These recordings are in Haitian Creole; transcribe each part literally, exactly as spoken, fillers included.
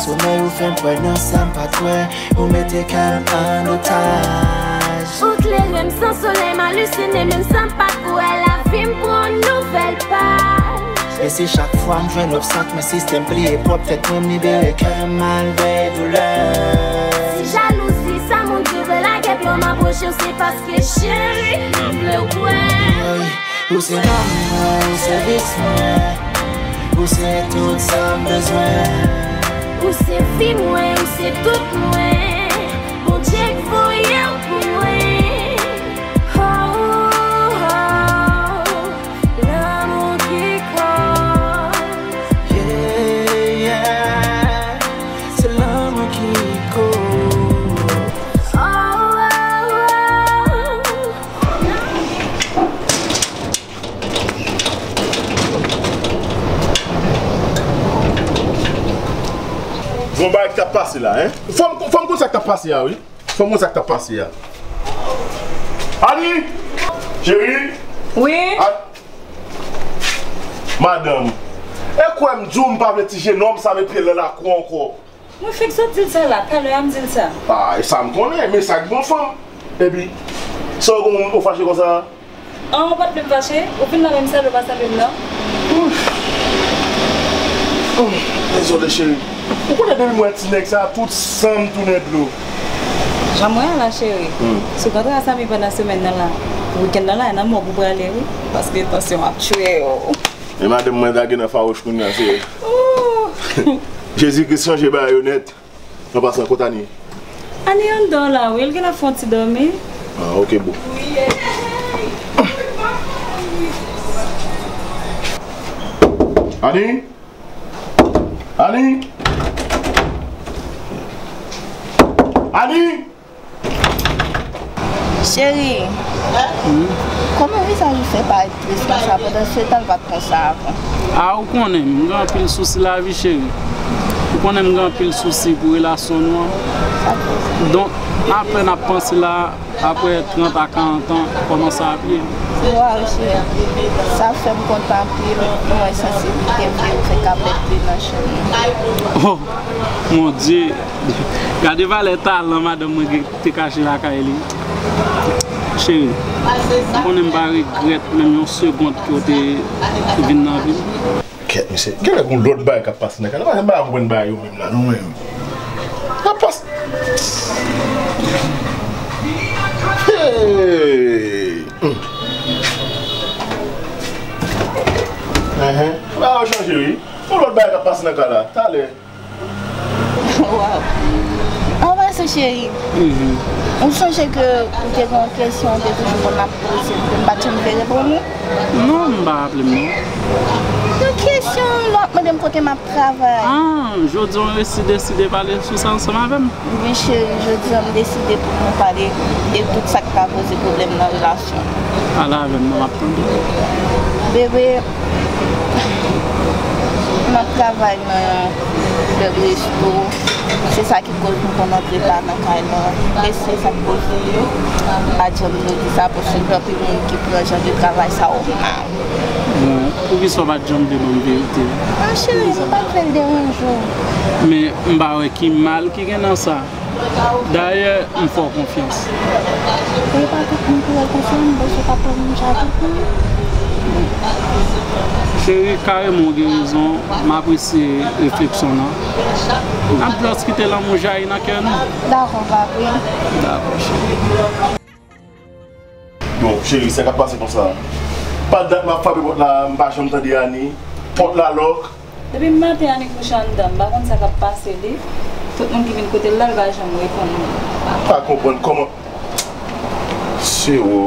Somèy ou fè m kwè nan sa m pa t wè. Ou mete kè m an otaj. Ou klere m san solèy, m alisine, menm san m pa t kwè. Lavi m pran nouvèl paj. E si chak fwa m jwenn obstak, men sistèm pliye pwòp tèt mwen, m libere kè m malgre doulè. Si jalouzi sa moun ki vle lage pye w, m apwoche w, se paske cheri, m vle w kwè. Ou se nanm mwen, ou se vis mwen, ou se tout sa m bezwen. Ou se vi mwen, ou se tout mwen. Bondye k voye w pou mwen. Oh, oh, oh. Lanmou ki koz. Yeah, yeah. Se lanmou ki koz. Oh, oh, oh. Gon bagay ki t ap pase la, en? Fò m, fò m konn sa k t ap pase a, wi. Fò m konn sa k t ap pase a. Ani! Cheri! Wi? A-, madanm, e kwè m di w m pa vle ti jenòm sa met pye l nan lakou ankò. Mwen fèk sot di l sa la, talè a m di l sa. A, e sa m konnen, men sa k bon fanm. Epi, sa w gen w fache konsa? An, ou pa t vle m fache? Ou vin la menm salye w pa salye m nan? Dezole, cheri. Ou konnen depi m wè ti nèg sa, tout san m tounen dlo. Jan m wè a la, cheri. Hmm. Si w kontre a Samy pandan semèn nan la, wikenn nan la, e nan mòg ou prale, wi. Paske tansyon ap tchwe w. E madanm mwen lage nan fawouch kounye a, se. Oh! Jezikri chanje bagay yo nèt. An pasan, kot Ani? Ani anndan la, wi. L genlè fè yon ti dòmi. Ah, ok, boo. Ani? Ani? Ani? Cheri, kòman vizaj ou fè parèt tris konsa pandan se tan l pa t konsa avan? A, ou konnen, m gen anpil sousi lavi, cheri. Ou konnen m gen anpil sousi pou relasyon nou an. Sa k fè sa? Donk, apre n ap panse la, apre trant a karant an, kòman sa ap ye? Waw, cheri, sa fè m kontan anpil. Mwen sansiblite m te fè kapèt li nan chanm nan. Oh, mon Dieu! Gade valè talan madanm mwen gen te kache lakay li. Cheri, ou konnen m pa regrèt menm yon segond ke w te vin nan vi m. Kèt, mesye. Genlè gon lòt bagay k ap pase nan kay la. M pa janm konprann bagay yo menm la, non, menm. K ap pase. Hey! Hmm. Enhen. Bagay yo chanje, wi. Gon lòt bagay k ap pase nan kay la. Talè. Waw. An pasan, cheri, ou sonje ke ou te gen yon kesyon ou te toujou konn ap poze m, ke m pa t janm vle reponn ou? Non, m pa raple m, non. Yon kesyon, lè w ap mande m kote m ap travay. Ah, jodi a w resi deside pale sou sa ansanm avè m? Wi, cheri, jodi a m deside pou nou pale de tout sa k ka poze pwoblèm nan relasyon. Pale avè m non, m ap tande. Bebe, m ap travay nan yon bèl resto. Se sa ki koz m konn antre ta nan kay la. E se sa k koz m pa janm vle di sa, paske gen anpil moun ki pran jan de travay sa yo mal. Bon, poukisa w pa t janm vle ban m verite a? Ah, cheri, m pa t vle l deranje w. Men m pa wè ki mal ki gen nan sa. Dayè, m fè w konfyans. E pa tout moun ki wè l konsa, m panse w pa pran moun sa tout moun. Cheri, kareman w gen rezon, m apresye refleksyon w lan. N ap jis kite lanmou jayi nan kè nou. Dakò, papi. Dakò, cheri. Bon, cheri, sa k ap pase konsa? Pa dat m ap frape pòt la, m pa janm tande Ani. Pòt la lòk. Depi maten Ani kouche anndan, m pa konn sa k ap pase li. Tout moun ki vin kote l la, l pa janm reponn mwen. M pa konprann kòman. Sero.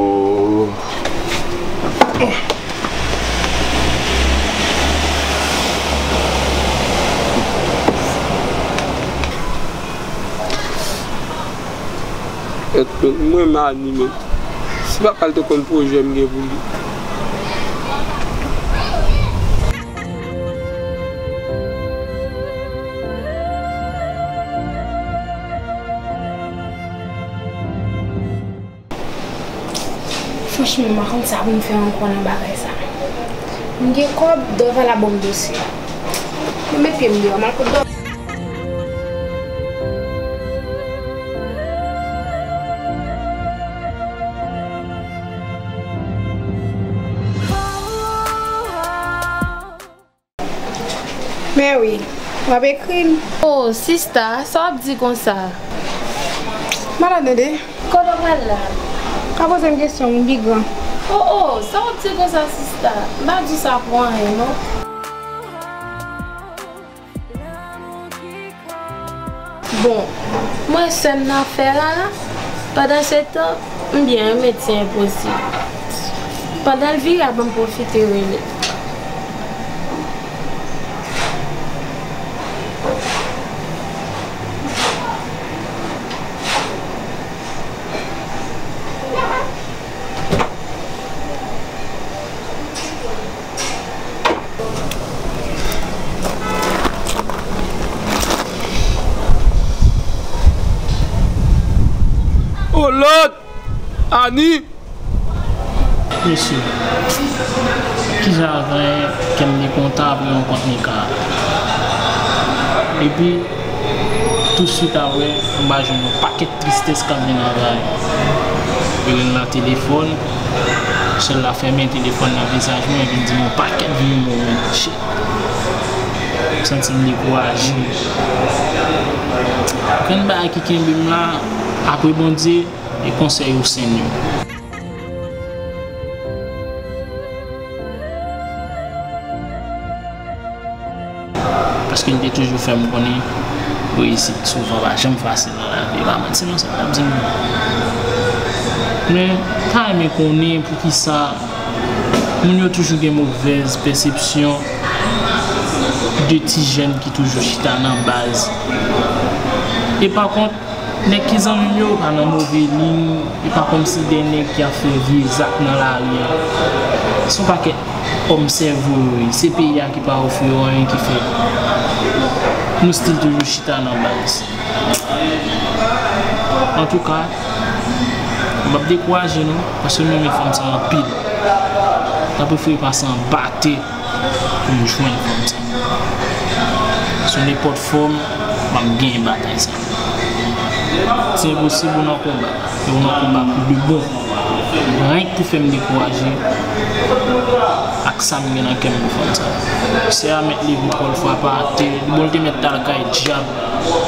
Et men, mwen renmen Ani, men si papa l te konn pwojè m gen pou li. Franchman, m pa konn sa pou m fè ankò nan bagay sa. M gen kòb, Dorval ap ban m dosye. Mwen met pye m deyò, m al kot Dorval. Men wi, w ap ekri l. Oh, sista, sa w ap di konsa? Malad, tande. Kote w pral la? Pa poze m kesyon, m pi gran. Oh, oh, sa w ap di konsa, sista? M pa di sa pou anyen, non. Bon, mwen sè m nan fè la, pandan se tan, m byen renmen ti enposib. Pandan l vire a, ban m pwofite rele. O Lòd! Ani! Mesye, kisa fè kè m te kontan apre rankont Nika a? Epi, tousuit apre, m pa jwenn yon pakèt tristès k ap vin anvayi. Rele l nan telefòn, sèl la fèmen telefòn nan vizaj mwen, epi l di m yon pakèt vye mo, men shit. M santi m dekouraje. Grenn bagay ki kenbe m la, apre Bondye, e konsèy ou Senyè. Paske l te toujou fè m konnen reyisit souvan pa janm fasil nan lavi. E pa manti non, sa l t ap di m. Men, m ta renmen konnen poukisa moun yo toujou gen movèz pèsepsyon de ti jèn ki toujou chita nan baz. E pa kont, nèg ki zanmi m yo pa nan move liy, e pa kòmsi de nèg ki ap fè vye zak nan lari a. Se yon pakèt òm sèvo yo ye. Se peyi a ki pa ofri yo anyen ki fè nou still toujou chita nan baz. Antouka, m p ap dekouraje non, paske m renmen fanm sa anpil. M ta prefere pase anba tè pou m jwenn fanm sa. Sou nenpòt fòm, m ap genyen batay sa. Se enposib ou nan konba, e ou nan konba pou de bon. Renk pou fè m dekouraje ak sa m gen nan kè m pou fanm sa. Sè a mèt leve kò l fwape atè, bon, l te mèt t al kay dyab.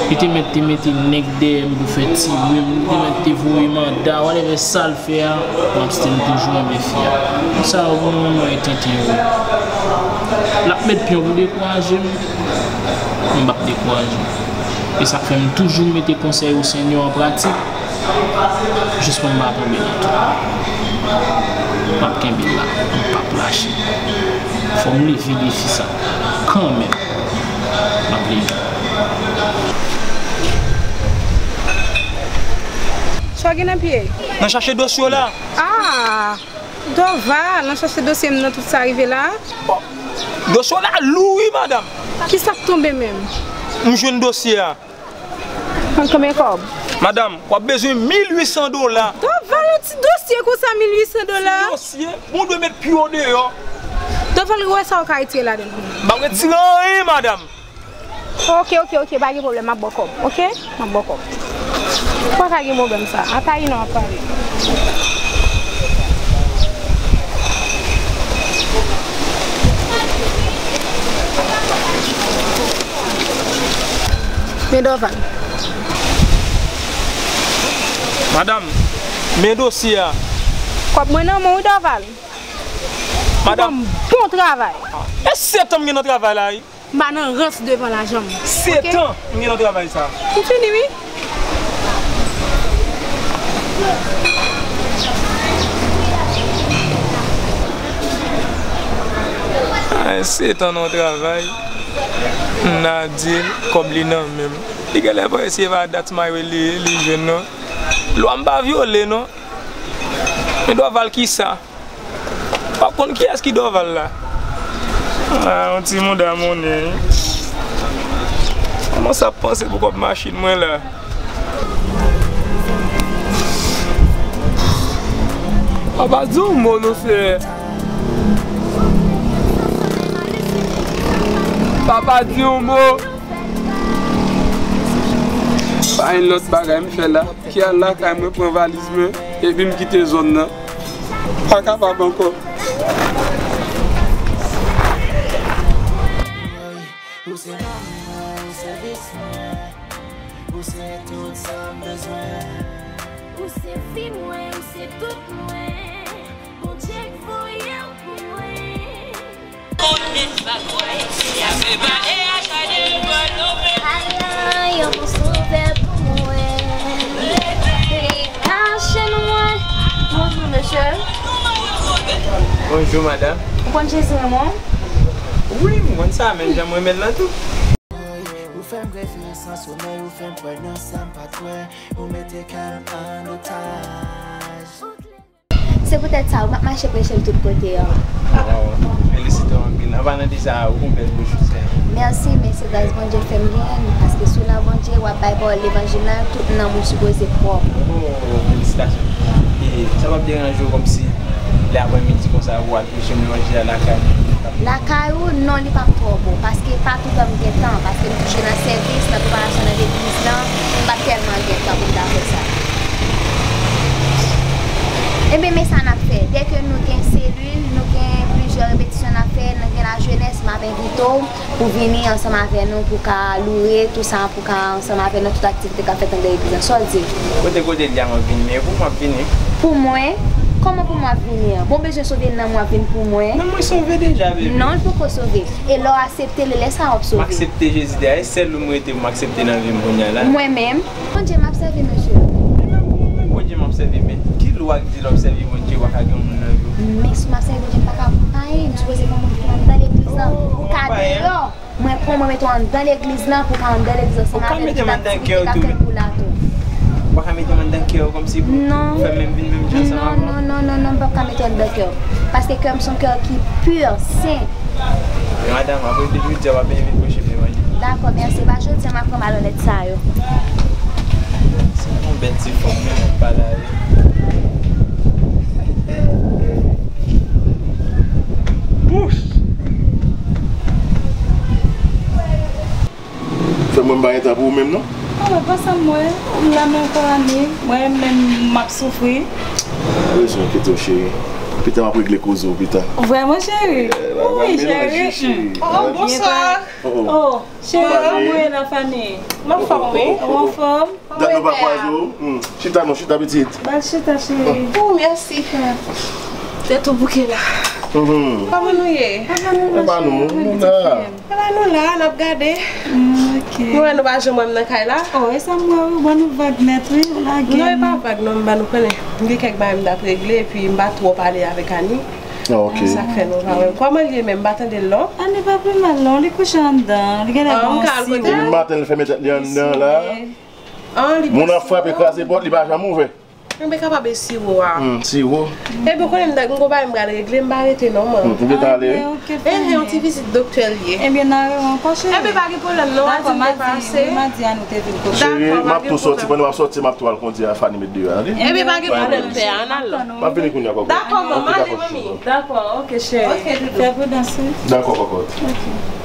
Li te mèt te mete nèg dèyè m pou fè tire m, li te mèt te voye manda, whatever sa l fè a, m ap still toujou renmen fi a. Sa yo pou mwen, mwen tenten yo. L ap met pyon pou dekouraje m, m p ap dekouraje. E sa k fè m toujou mete konsèy ou Senyè an pratik, jis pou m pa tonbe nan twou. M ap kenbe la, m p ap lache. Fò m leve defi sa, kanmenm. M ap leve. Sa w gen nan pye? Nan chache dosye w la. Ah! Doval, nan chache dosye m nan tout sa rive la. Bon, dosye w la lou wi, madanm. Kisa k tonbe menm? M jwenn dosye a. Konn konbyen kòb? Madanm, w ap bezwen mil uit san dola. Doval, yon ti dosye konsa, mil uit san dola? Ti dosye? Bon, w dwe met pye w deyò. Doval, ou wè sa w ka retire ladan l pou mwen? M p ap retire anyen, madanm. Ok, ok, ok, pa gen pwoblèm, m ap ba w kòb, ok? M ap ba w kòb. Pa ka gen pwoblèm sa. Atayi non ap pale. Men Doval. Madanm, men dosye a. Kòb mwen nan men w wi Doval. Madanm. Ou fè m bon travay. E sèt an m gen nan travay la wi. M pa nan rans devan lajan m. Sèt an m gen nan travay sa. M fini wi. Ay, sèt an nan travay. M nan di l, kòb li nan men m. Li genlè panse se pa dat may li, li jwenn non. Lwa m pa vyole non. Men Doval kisa? W ap konn kiyès ki Doval la? Ah, yon ti mouda monnen. Kòman sa ap panse pou kòb machin mwen la? Papa di yon mo non sè. Papa di yon mo. Pa gen lòt bagay m fè la. Ki al lakay mwen pran valiz mwen, epi m kite zòn nan. Pa kapab ankò. Se nanm mwen, ou se vis mwen, ou se tout sa m bezwen. Ou se vi mwen, ou se tout mwen. Bondye k voye w pou mwen. Ala, yon bon sovè pou mwen. Kache nou mwen. Bonjou, mesye. Bonjou, madanm. Ou konn Jezi renmen w? Wi, m konn sa, menm jan m renmen l lan tou. Ou fè m reve san somèy, ou fè m kwè nan sa m pa t wè, ou mete kè m an otaj. Se poutèt sa, ou m ap mache preche l tout kote an. Waw, felisite w anpil. An palan de sa, ou gon bèl bouch, sè. Mèsi, men se gras Bondye fè m genyen l, paske si w nan Bondye, w ap bay pawòl levanjil la, tout nanm ou sipoze pwòp. Oh, felisitasyon. E sa p ap deranje w kòmsi lè aprèmidi konsa, ou al preche levanjil la lakay ou? Lakay ou, non, li p ap twò bon, paske pa toutan m gen tan, paske m toujou nan sèvis, nan preparasyon nan legliz lan, m pa t tèlman gen tan pou m ta fè sa. Ebyen, men sa n ap fè. Dèke nou gen selil, nou gen plizyè repetisyon n ap fè, nou gen lajenès, m ap envite w pou vini ansanm avè nou, pou ka loure, tou sa, pou ka ansanm avè nou, tout aktivite k ap fèt anndan legliz lan. Sa w di? Kote, kote l di a m ap vini, men pou mwen ap vini. Pou mwen? Kòman pou mwen ap vini an? Bon, w bezwen sove nanm ou ap vin pou mwen? Nanm mwen sove deja, baby. Non, l poko sove. E lè w aksepte l, lè sa w ap sove. M aksepte Jezi deja, e sèl ou m rete pou m aksepte nan vi m kounye a la. Mwen menm? Bondye m ap sèvi, mesye. E menm ou menm Bondye m ap sèvi, men ki lwa k di lè w ap sèvi Bondye, w pa ka gen yon moun nan vi w? Men si m ap sèvi Bondye, m pa ka payen, m sipoze gen yon moun ki anndan legliz lan. Ou ka deyò. Mwen pran mwen mete w anndan legliz lan, pou w ka anndan legliz ansanm avè nou, tout aktivite k ap fèt pou la tou. Ou pa ka mete m anndan kè w kòmsi pou fè m menm vin menm jan ansanm avè w? Non, non, non, non, non, m p ap ka mete w anndan kè w. Paske kè m se yon kè ki pi, sen. Men madanm, apre de jodi a, w ap vin preche m levanjil. Dakò, mèsi. Pa jodi a, m ap pran malonèt sa yo. Se yon bèl ti fanm, men, m ap pale avè l. Pous! Fè mwen m pa gen tan pou ou menm, non? Anmwey, pa sa m wè. Ou la men ankò ane. Mwen menm, m ap soufri. Pa bezwen enkyete w, cheri. Pita m ap regle koze w pita. Vrèman, cheri? Wi, cheri. Oh, bonswa. Oh, cheri, kòman w ye, lafanmi? M anfòm, wi. Ou anfòm? Dat nou pa kwaze w. Hmm. Chita non, chita pitit. Ba l chita, cheri. Oh, mèsi. Se tou bouke la. Mhm. Kòman nou ye? Anba nou, nou la. Anba nou la, n ap gade. Hmm, ok. Nou wè nou pa janm wè m nan kay la. Oh, e sa m wè wi, ban nou vag nèt wi, ou lage m. Non, e pa vag non, m ba nou konnen. M gen kèk bagay m t ap regle, epi m pa twò pale avèk Ani. Ah, ok. Sa k fè nou pa wè m. Kòman l ye menm? M pa tande l non. Ani pa pi mal non, li kouche anndan, li genlè gen yon siwo. Depi maten l fèmen tèt li anndan la. Moun ap frape, kraze pòt, li pa janm ouvè. Mwen kapab e siwo a. Hmm, siwo. Epi w konnen m gon bagay m pral regle, m pa rete non mwen. Hmm, ou gentan ale wi? Enhen, yon ti vizit doktè l ye. Ebyen n a revan ankò cheri. Ebyen pa gen pwoblèm non, w a di m te pase. Dakò, m a di a nou te vin kote. Cheri, m ap tou sòti, pandan w ap sòti, m ap tou al kondi a Fani met deyò a, tande? Ebyen pa gen pwoblèm pè, ann al non. M ap vini kounye a kòkòt. Dakò, manmi, ale manmi. Dakò, ok cheri. Fè pridans wi. Dakò kòkòt. Ok.